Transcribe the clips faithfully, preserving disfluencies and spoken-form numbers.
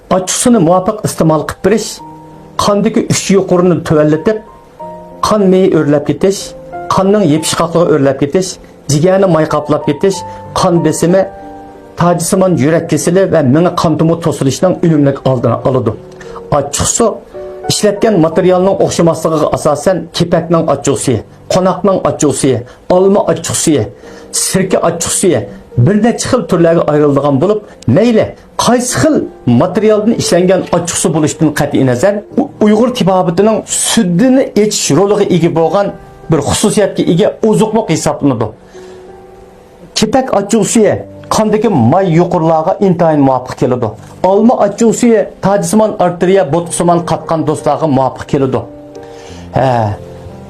ئاچچىقسۇنى مۇۋاپىق ئىستېمال قىلىپ بېرىش قاندىكى ئۈچ يۇقىرىنى تۆۋەنلىتىپ، قان مېيى ئۆرلەپ كېتىش، قاننىڭ يېپىشقاقلىقى ئۆرلەپ كېتىش، جىگەرنى ماي قاپلاپ كېتىش، قان بېسىمى، تاجسىمان يۈرەك كېسىلى ۋە مېڭە قان تومۇر توسۇلۇشىنىڭ ئۈنۈملۈك ئالدىنى ئالىدۇ. ئاچچىقسۇ ئىشلەتكەن ماتېرىيالنىڭ ئوخشىماسلىقىغا ئاساسەن، كېپەكنىڭ ئاچچىقسۇيى، قوناقنىڭ ئاچچىقسۇيى، ئالما ئاچچىقسۇيى، سىركە ئاچچىقسۇيى بىر نەچچە خىل تۈرلەرگە ئايرىلىدىغان بولۇپ، مەيلى قايسى خىل ماتېرىيالدىن ئىشلەنگەن ئاچچىقسۇ بولۇشتىن قەتئىينەزەر، ئۇ ئۇيغۇر تېبابىتىنىڭ سۈدىنى ئېچىش رولىغا ئىگە بولغان بىر خۇسۇسىيەتكە ئىگە ئوزۇقلۇق ھېسابلىنىدۇ. كېپەك ئاچچىقسۇيى قاندىكى ماي يۇقىرىلارغا ئىنتايىن مۇۋاپىق كېلىدۇ. ئالما ئاچچىقسۇيى تاجسىمان ئارتېرىيە بوتقىسىمان قاتقان دوستلارغا مۇۋاپىق كېلىدۇ. ھە،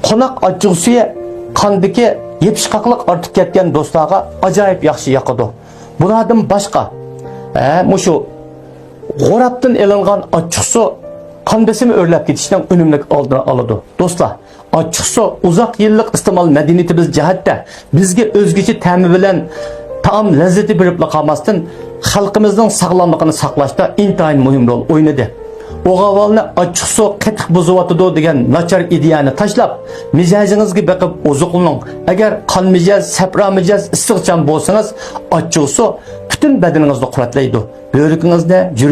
قوناق ئاچچىقسۇيى قاندىكى يېپىشقاقلىق ئارتىپ كەتكەن دوستلارغا ئاجايىپ ياخشى ياقىدۇ. بۇلاردىن باشقا، ھە، مۇشۇ غوراپتىن ئېلىنغان ئاچچىقسۇ قان بېسىمى ئۆرلەپ كېتىشنىڭ ئۈنۈملۈك ئالدىنى ئالىدۇ. دوستلار، ئاچچىقسۇ ئۇزاق يىللىق ئىستېمال مەدەنىيىتىمىز جەھەتتە بىزگە ئۆزگىچە تەمى بىلەن تائام لەززىتى بېرىپلا قالماستىن، خەلقىمىزنىڭ ساغلاملىقىنى ساقلاشتا ئىنتايىن مۇھىم رول ئوينىدى. ئوغۇۋالنى ئاچچىقسۇ قېتىق بۇزۇۋاتىدۇ دېگەن ناچار ئىدىيەنى تاشلاپ، مىجەزىڭىزگە بېقىپ ئوزۇقلىنىڭ. ئەگەر قان مىجەز، سەپرا مىجەز، ئىسسىقچان بولسىڭىز، ئاچچىقسۇ پۈتۈن بەدىنىڭىزنى قۇۋۋەتلەيدۇ. بۆرىكىڭىزنى،